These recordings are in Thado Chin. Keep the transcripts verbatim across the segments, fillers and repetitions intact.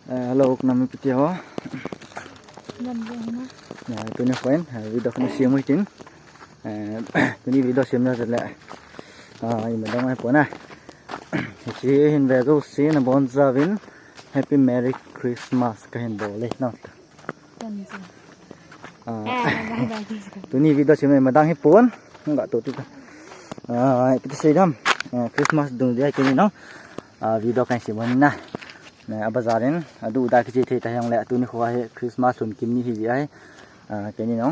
Eh, hello, kanam ipi ti ho. Nam je hina. Ya, tuni kho in, eh, video khat sem u hitin. Eh, tuni video sem na le. Ah, imadang ahipon na. Hiche hin ve jouse nabonchauvin Happy Merry Christmas kahin bol e na. Kan je. Ah, Eh, bye bye, bye. Tuni video sem na imadang hipon. Hung ga to tu. Ah, ipi ti sei dam. Eh, Christmas dungjui a keini nong. Ah, video kahin sem u hina. Ne, a bazar in, adu da kiche thei ta hijongle, tuni kho hi Christmas lhun kim ni hi ji ahi. Ah, keini nong.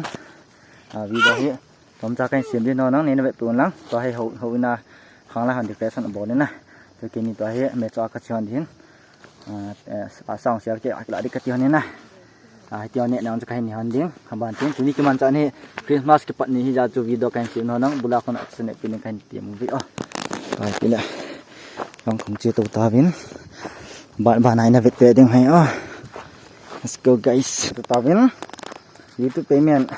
Ah, video hi, chomcha kahin sem ding nong, nang nei na vetpeh un lang. Tua hi ho, ho ina, khang la hon decoration abol in na. Tua keini tua hi, me cho a kache hon ding hin. Ah, eh, a sound system ke, a kila ding kati hon in na. Ah, hiti ho neh nang chu kahin nei hon ding. Aban tin, tuni kimanchah ni Christmas kipat ni hijeh chun video kahin sem nong, bul a kon a chu nehpi ding kahin tem uve o. Tua hi le. Lang khong che to tauvin. Ban, ban a ina vetpeh ding ahi o. Let's go, guys. To tauvin. YouTube payment.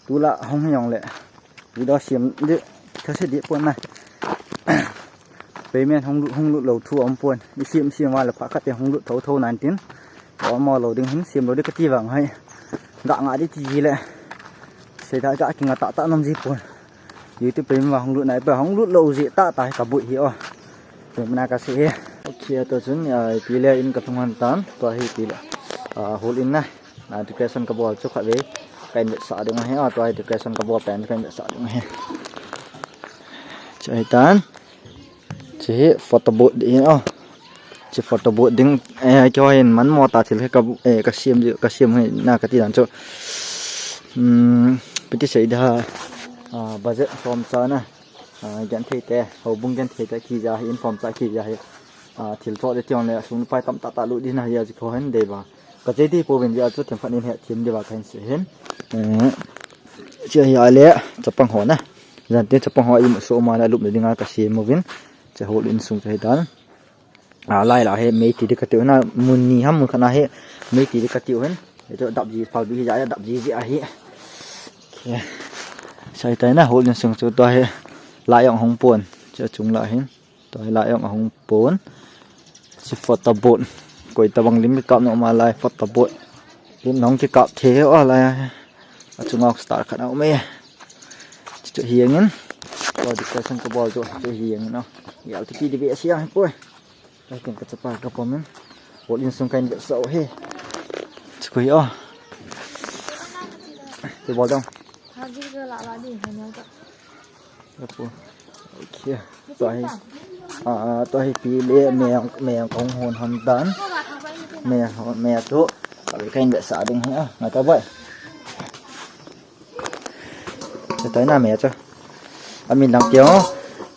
Tulai hung hijongle. Video sem ding, thase ding pon na. Payment hung lut, hung lut lou thu aum pon. I sem sem uva le phat khat teng hung lut thotho nan tin. Amo lou ding hin sem lou ding kati vang ahi. Ga nga ding ti ji le. Seida ga kinga tahtah nom ji pon. YouTube payment va hung lut nai pa hung lut lou ji tahtah hi kaboi hi o. Payment na kasei hi. Okay, tua chun, ah, ipi le in kalhung hon tan. Tua hi ipi le. Ah, hol in na. Ah, decoration kabol chu khatvei kahin vetsah ding ahi, ah, tua hi decoration kabol pen kahin vetsah ding ahi. Chu ahi tan. Chu hi photo booth ding ahi, ah. Chu photo booth ding, eh, keiho hin manmo tah thil hi ka, eh, kasem, kasem hi na kati dan chu. Hmm, ipi ti sei ding ham, ah, budget chomcha na. Ah, genthei te, houbung genthei te kija hi, in chomcha kija hi. Ah, thil cho ding ti jongle, sum pai tamtah tah lut ding ahi a, chu kho hin dei ba. Ka che ding pouvin jeh a chu themkhat in hethem ding uva kahin sei hin. Eh, che hi a le, chapang ho na. Jan te chapang ho imu so ma na lup ding a kasem uvin. Che hol in sung che hi dan. Ah, lai la hi mei ti ding kati u na, mun ni ham mun khat na hi mei ti ding kati u hin. Hichu dap ji phal ding hi jeh a, dap ji ji ahi. Okay. Sai tai na hol in sung chu tua hi. Lai jong hung pon. Chu chung la hin. Tua hi lai jong ahung pon. Chu photo booth. Koi tabang lim kikap nom a lai photo booth. Lim nahung kikap thei u a lai. Achunga star khat aume. Chu chu hi jeng in. Tua decoration kabol chu chu hi jeng in o. Gal ti pi di be sia hi poi. Ka ken ka chapa ka pom in. Hol in sung kahin vetsah u hi. Chu koi o. Ti bol dong. Hagi ka la la di, hanya ka. Apo. Okay. Tua hi. Ah, tua hi ipi le me, me kahung hon hon tan. Me, me tu. Ka kahin vetsah ding hi a. Ngai ta bai. Tua hi na me chu. Amin lang kio.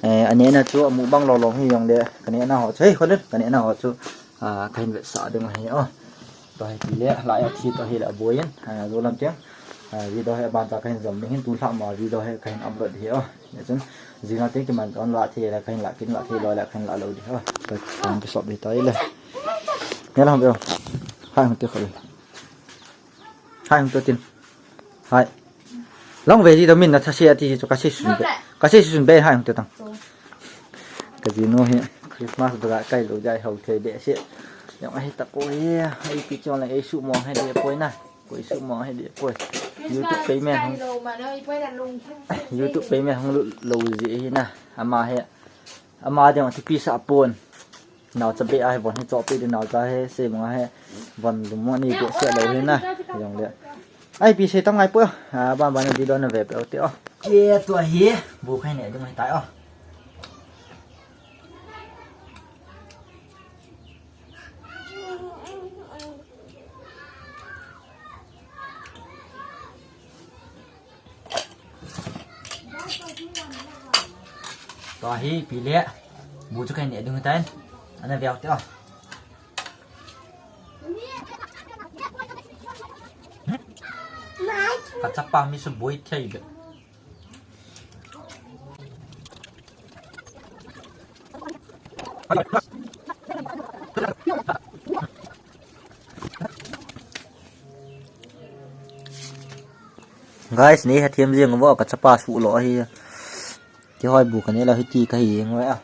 Eh, aneh na chu amu bang lou lou hi jongle. Ka neh na ho chu. Hei, kholin. Ka neh na ho chu. Ah, kahin vetsah ding ahi o. Tua hi ipi le, lai a thi tua hi le aboi in. Ah, jo lam teng. Ah, video hi aban cha kahin jom ding hin tu lha ma video hi kahin upload hi o. Ni chun, jing a teng kiman on la thi le kahin la kin la thi lou le kahin la lou ding o. Ka kahin kisop ding tai le. Ni la ham be o. Hai hung te kho le. Hai hung te tin. Hai. Long ve ji to min na thase ati ji chu ka sei sun be. Ka sei sun be hai hung te tang. Ka jinu hi Christmas bazar kai lou jeh a hou thei behseh. Jong ahi tapoi, ipi chon le ei suhmong hi ding poi na. Koi suhmong hi ding poi. YouTube payment hung. YouTube payment hung lut lou jeh hi na. Ama hi. Ama ding a thupi sah pon. Naocha be ahi von hi chohpeh ding naocha hi sei mong ahi. Von lum mong ni behseh lou hi na. Jong le. Ai pi sei tam ngai poi. Ah, ban ban video na ve peh u te o. Ke tua hi. Bu khai ne ding ahi tai o. Tua hi ipi le bu chu kahin neh ding ahitan. Ana veu te o. Ka chapa mi su boi thei be. Guys, nei hethem jeng uvo, ka chapa suh lo ahi. Kihoi bu ka ne lo hiti ka hi jeng uve a.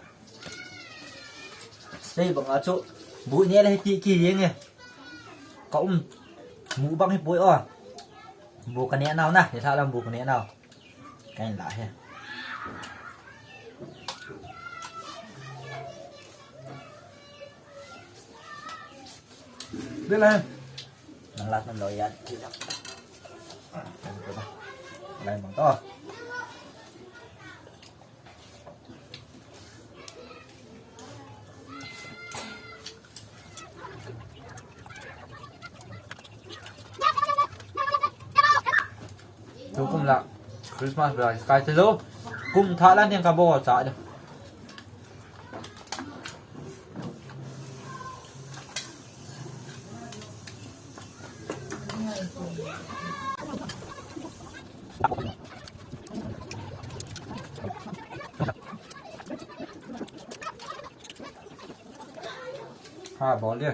Sei banga chu Bu ne le hi ti ki yeng e. Ka um. Mu bang hi poi o. Bu ka ne nau na, ni tha lam bu ka ne nau. Ka in la he. Bela. Nang lat nam lo ya ki la. Lai mang to. Tukum la Christmas la kai te lo. Kum tha la niang ka bo cha de. Ha, bol dia.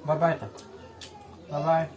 Bye bye ta. Bye bye.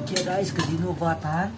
Okay guys, kajinu vatan.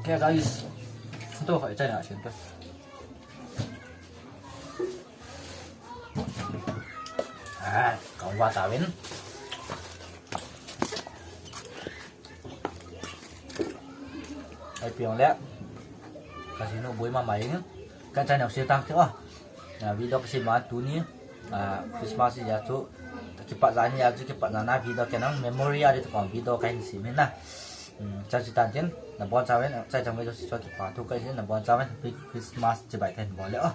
Okay guys, ito, kaya tayo na siya. Ai, kong va ta vin. Ai piang le. Ka si no boi ma mai. Ka channel se tang te o. Na video ka si ma tu ni. Ah, Christmas ya chu. Kipat za ni ya chu kipat za na video ka nang memory ya de to kong video ka hin si min na. Hmm, cha chu tan tin. Na bon cha ven, cha chang ve chu si chu kipa tu ka si na bon cha ven. Happy Christmas chibai ten bol le o.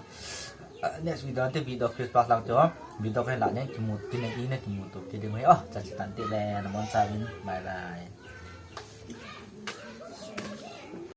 Ah, next video te video Christmas lang te o. Video ka hin la ne kimu ti ne i ne kimu to ki ding ve o. Cha chu tan te le na bon cha ven. Bye bye.